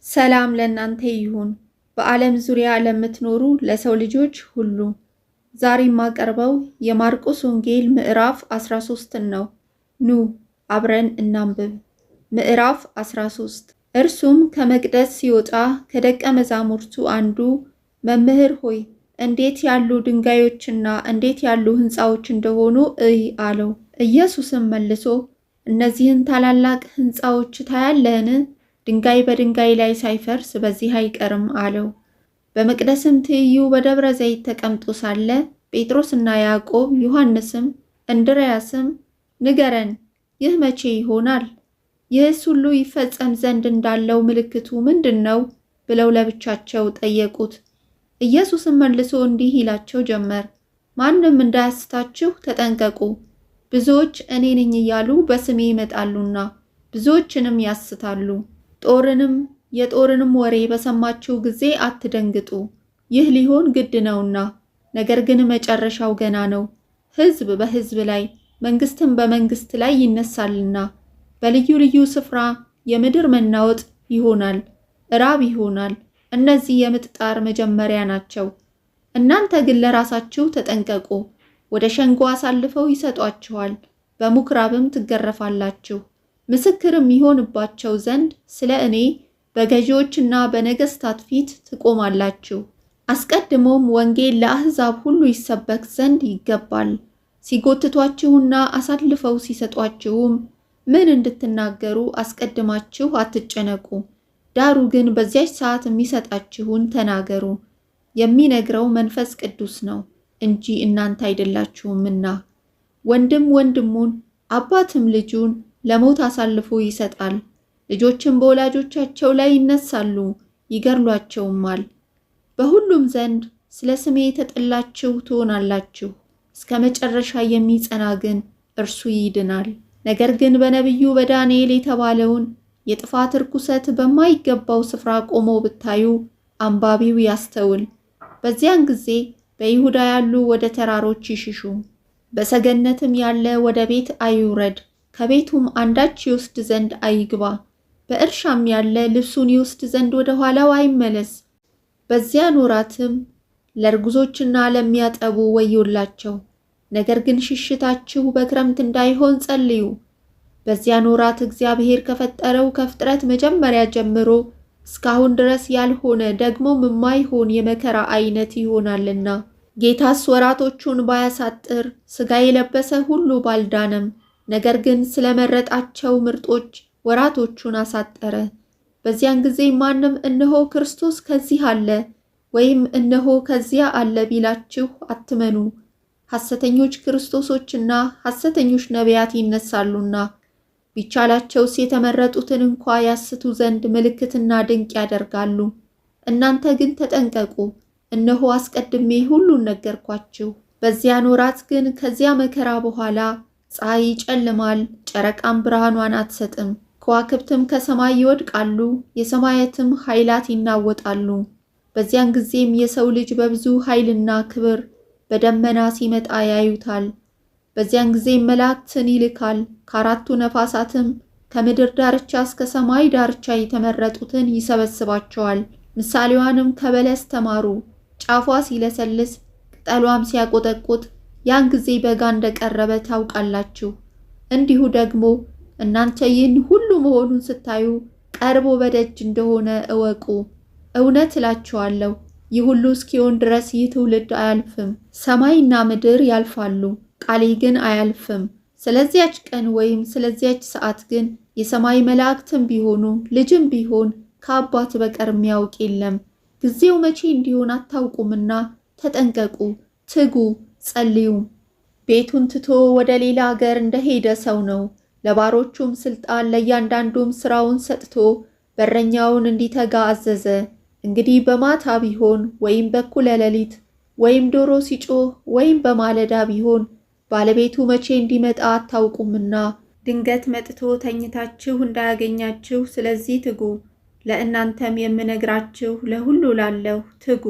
ሰላም ለእናንተ ይሁን፣ በዓለም ዙሪያ ለምትኖሩ ለሰው ልጆች ሁሉ። ዛሬ የማቀርበው የማርቆስ ወንጌል ምዕራፍ 13ን ነው። ኑ አብረን እናንብብ። ምዕራፍ 13። እርሱም ከመቅደስ ሲወጣ ከደቀ መዛሙርቱ አንዱ መምህር ሆይ፣ እንዴት ያሉ ድንጋዮችና እንዴት ያሉ ሕንፃዎች እንደሆኑ እይ አለው። ኢየሱስም መልሶ እነዚህን ታላላቅ ሕንፃዎች ታያለህን? ድንጋይ በድንጋይ ላይ ሳይፈርስ በዚህ አይቀርም አለው። በመቅደስም ትይዩ በደብረ ዘይት ተቀምጦ ሳለ ጴጥሮስና ያዕቆብ፣ ዮሐንስም እንድርያስም ንገረን፣ ይህ መቼ ይሆናል? ይህስ ሁሉ ይፈጸም ዘንድ እንዳለው ምልክቱ ምንድን ነው? ብለው ለብቻቸው ጠየቁት። ኢየሱስም መልሶ እንዲህ ይላቸው ጀመር፣ ማንም እንዳያስታችሁ ተጠንቀቁ። ብዙዎች እኔ ነኝ እያሉ በስሜ ይመጣሉና ብዙዎችንም ያስታሉ። ጦርንም የጦርንም ወሬ በሰማችሁ ጊዜ አትደንግጡ፣ ይህ ሊሆን ግድ ነውና፣ ነገር ግን መጨረሻው ገና ነው። ሕዝብ በሕዝብ ላይ መንግስትም በመንግስት ላይ ይነሳልና፣ በልዩ ልዩ ስፍራ የምድር መናወጥ ይሆናል፣ ራብ ይሆናል። እነዚህ የምጥ ጣር መጀመሪያ ናቸው። እናንተ ግን ለራሳችሁ ተጠንቀቁ። ወደ ሸንጎ አሳልፈው ይሰጧችኋል፣ በምኵራብም ትገረፋላችሁ። ምስክርም ይሆንባቸው ዘንድ ስለ እኔ በገዢዎችና በነገሥታት ፊት ትቆማላችሁ። አስቀድሞም ወንጌል ለአሕዛብ ሁሉ ይሰበክ ዘንድ ይገባል። ሲጎትቷችሁና አሳልፈው ሲሰጧችሁም ምን እንድትናገሩ አስቀድማችሁ አትጨነቁ። ዳሩ ግን በዚያች ሰዓት የሚሰጣችሁን ተናገሩ፣ የሚነግረው መንፈስ ቅዱስ ነው እንጂ እናንተ አይደላችሁምና። ወንድም ወንድሙን አባትም ልጁን ለሞት አሳልፎ ይሰጣል። ልጆችም በወላጆቻቸው ላይ ይነሳሉ፣ ይገድሏቸውማል። በሁሉም ዘንድ ስለ ስሜ የተጠላችሁ ትሆናላችሁ። እስከ መጨረሻ የሚጸና ግን እርሱ ይድናል። ነገር ግን በነቢዩ በዳንኤል የተባለውን የጥፋት ርኩሰት በማይገባው ስፍራ ቆሞ ብታዩ አንባቢው ያስተውል። በዚያን ጊዜ በይሁዳ ያሉ ወደ ተራሮች ይሽሹ፣ በሰገነትም ያለ ወደ ቤት አይውረድ፣ ከቤቱም አንዳች ይወስድ ዘንድ አይግባ። በእርሻም ያለ ልብሱን ይወስድ ዘንድ ወደ ኋላው አይመለስ። በዚያን ወራትም ለእርጉዞችና ለሚያጠቡ ወዮላቸው። ነገር ግን ሽሽታችሁ በክረምት እንዳይሆን ጸልዩ። በዚያን ወራት እግዚአብሔር ከፈጠረው ከፍጥረት መጀመሪያ ጀምሮ እስካሁን ድረስ ያልሆነ ደግሞም የማይሆን የመከራ አይነት ይሆናልና። ጌታስ ወራቶቹን ባያሳጥር ሥጋ የለበሰ ሁሉ ባልዳነም። ነገር ግን ስለመረጣቸው ምርጦች ወራቶቹን አሳጠረ። በዚያን ጊዜ ማንም እነሆ ክርስቶስ ከዚህ አለ ወይም እነሆ ከዚያ አለ ቢላችሁ አትመኑ። ሐሰተኞች ክርስቶሶችና ሐሰተኞች ነቢያት ይነሳሉና ቢቻላቸውስ የተመረጡትን እንኳ ያስቱ ዘንድ ምልክትና ድንቅ ያደርጋሉ። እናንተ ግን ተጠንቀቁ፣ እነሆ አስቀድሜ ሁሉን ነገርኳችሁ። በዚያን ወራት ግን ከዚያ መከራ በኋላ ፀሐይ ይጨልማል፣ ጨረቃም ብርሃኗን አትሰጥም፣ ከዋክብትም ከሰማይ ይወድቃሉ፣ የሰማያትም ኃይላት ይናወጣሉ። በዚያን ጊዜም የሰው ልጅ በብዙ ኃይልና ክብር በደመና ሲመጣ ያዩታል። በዚያን ጊዜም መላእክትን ይልካል፣ ከአራቱ ነፋሳትም ከምድር ዳርቻ እስከ ሰማይ ዳርቻ የተመረጡትን ይሰበስባቸዋል። ምሳሌዋንም ከበለስ ተማሩ። ጫፏ ሲለሰልስ ቅጠሏም ሲያቆጠቁጥ ያን ጊዜ በጋ እንደቀረበ ታውቃላችሁ። እንዲሁ ደግሞ እናንተ ይህን ሁሉ መሆኑን ስታዩ ቀርቦ በደጅ እንደሆነ እወቁ። እውነት እላችኋለሁ ይህ ሁሉ እስኪሆን ድረስ ይህ ትውልድ አያልፍም። ሰማይና ምድር ያልፋሉ፣ ቃሌ ግን አያልፍም። ስለዚያች ቀን ወይም ስለዚያች ሰዓት ግን የሰማይ መላእክትም ቢሆኑ ልጅም ቢሆን ከአባት በቀር የሚያውቅ የለም። ጊዜው መቼ እንዲሆን አታውቁምና ተጠንቀቁ፣ ትጉ፣ ጸልዩም። ቤቱን ትቶ ወደ ሌላ አገር እንደሄደ ሰው ነው። ለባሮቹም ስልጣን ለእያንዳንዱም ስራውን ሰጥቶ በረኛውን እንዲተጋ አዘዘ። እንግዲህ በማታ ቢሆን ወይም በኩለ ሌሊት ወይም ዶሮ ሲጮህ ወይም በማለዳ ቢሆን ባለቤቱ መቼ እንዲመጣ አታውቁምና ድንገት መጥቶ ተኝታችሁ እንዳያገኛችሁ ስለዚህ ትጉ። ለእናንተም የምነግራችሁ ለሁሉ ላለሁ ትጉ።